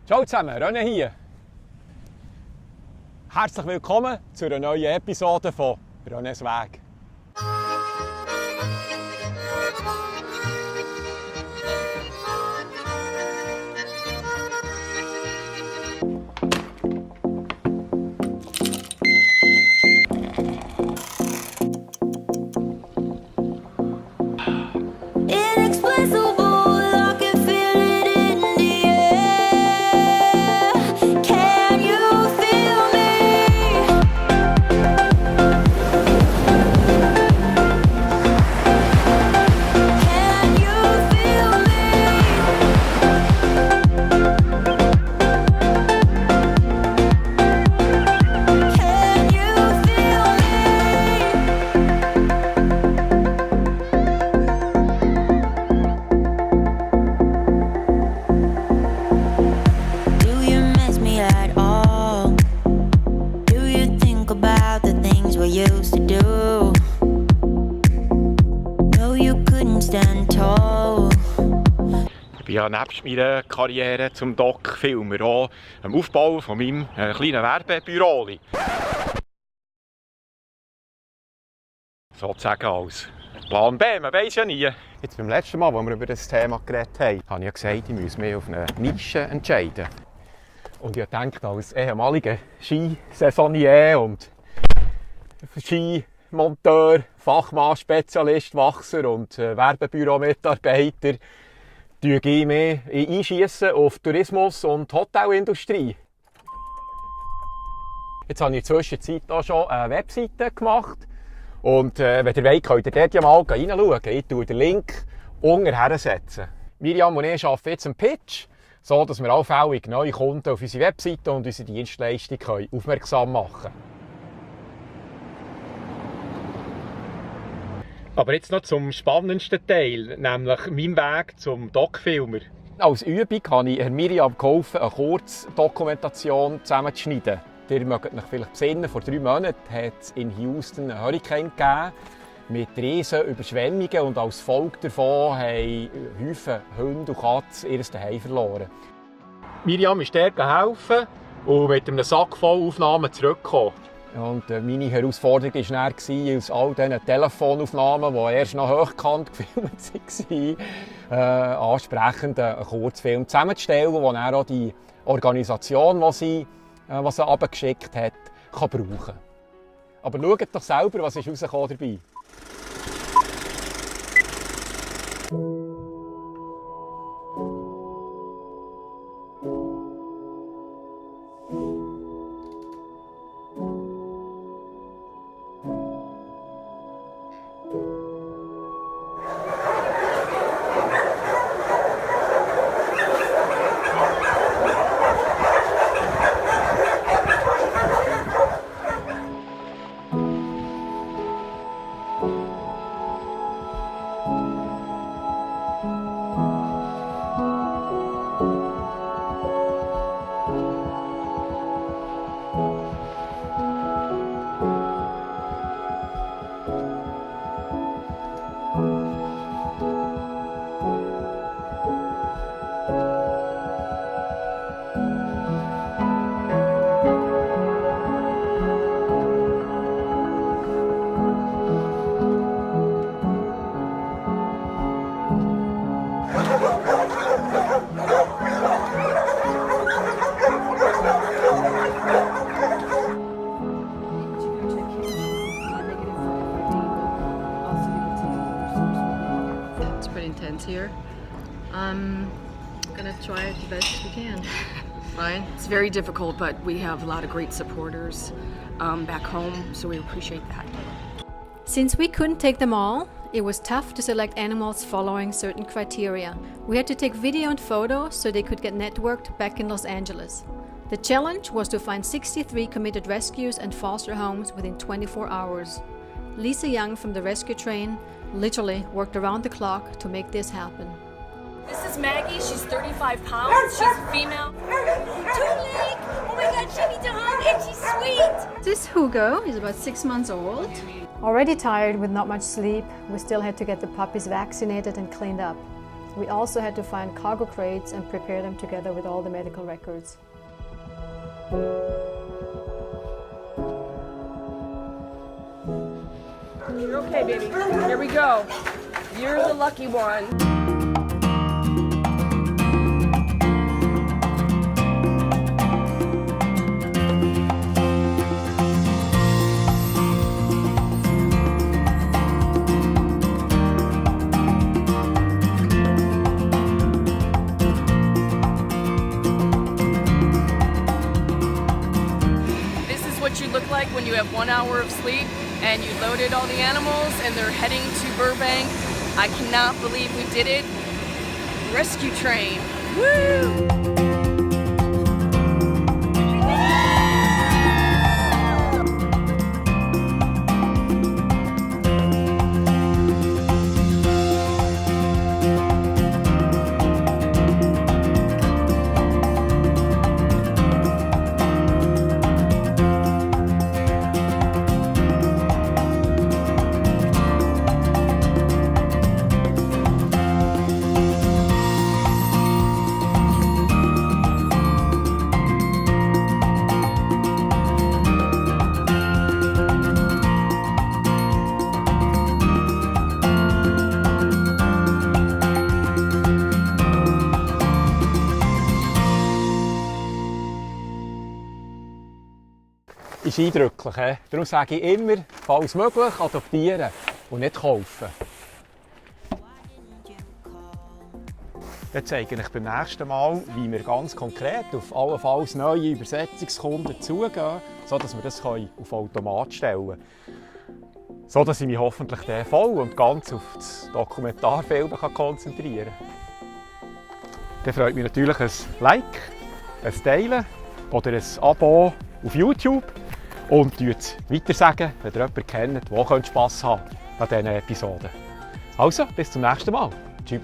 Ciao zusammen, René hier. Herzlich willkommen zu einer neuen Episode von Renés Weg. Ich bin ja nebst meiner Karriere zum Doc-Filmer auch am Aufbau von meinem kleinen Werbebüro. Sozusagen als Plan B, man weiss ja nie. Jetzt beim letzten Mal, als wir über das Thema geredet haben, habe ich ja gesagt, ich muss mich auf eine Nische entscheiden. Und ich dachte, als ehemaliger Skisaisonier und Skimonteur, Fachmann, Spezialist, Wachser und Werbebüro-Mitarbeiter, ich mich einschiessen auf Tourismus und Hotelindustrie. Jetzt habe ich in der Zwischenzeit auch schon eine Webseite gemacht. Und wenn ihr wollt, könnt ihr dort ja mal reinschauen. Ich tue den Link unten setzen. Miriam und ich arbeiten jetzt am Pitch, so dass wir allfällig neue Kunden auf unsere Webseite und unsere Dienstleistung aufmerksam machen können. Aber jetzt noch zum spannendsten Teil, nämlich meinem Weg zum Doc-Filmer. Als Übung habe ich Miriam geholfen, eine Kurzdokumentation zusammenzuschneiden. Ihr mögt euch vielleicht besinnen, vor 3 Monaten hat es in Houston einen Hurrikan gegeben mit riesen Überschwemmungen und als Folge davon haben Häufen Hunde und Katzen ihr Zuhause verloren. Miriam ist dort helfen und mit einem Sack voll Aufnahmen zurückgekommen. Und meine Herausforderung war dann, aus all diesen Telefonaufnahmen, die erst noch hochkant gefilmt waren, ansprechend einen Kurzfilm zusammenzustellen, wo dann auch die Organisation, die sie abgeschickt hat, kann brauchen. Aber schaut doch selber, was ist rausgekommen dabei. Here. I'm gonna try it the best we can. Right? It's very difficult, but we have a lot of great supporters back home, so we appreciate that. Since we couldn't take them all, it was tough to select animals following certain criteria. We had to take video and photos so they could get networked back in Los Angeles. The challenge was to find 63 committed rescues and foster homes within 24 hours. Lisa Young from the rescue train literally worked around the clock to make this happen. This is Maggie. She's 35 pounds. She's female. Tulip! Oh my God, she needs a hug and she's sweet. This Hugo is about 6 months old. Already tired with not much sleep, we still had to get the puppies vaccinated and cleaned up. We also had to find cargo crates and prepare them together with all the medical records. You're okay, baby. Here we go. You're the lucky one. This is what you look like when you have 1 hour of sleep and you loaded all the animals and they're heading to Burbank. I cannot believe we did it. Rescue train. Woo! Ist eindrücklich. He? Darum sage ich immer, falls möglich, adoptieren und nicht kaufen. Dann zeige ich euch beim nächsten Mal, wie wir ganz konkret auf allenfalls neue Übersetzungskunden zugehen, sodass wir das auf Automat stellen können. So dass ich mich hoffentlich dann voll und ganz auf das Dokumentarfilmen konzentrieren kann. Dann freut mich natürlich ein Like, ein Teilen oder ein Abo auf YouTube. Und weiter sagen, wenn ihr jemanden kennt, der Spass haben könnte an diesen Episoden. Also, bis zum nächsten Mal. Tschüss.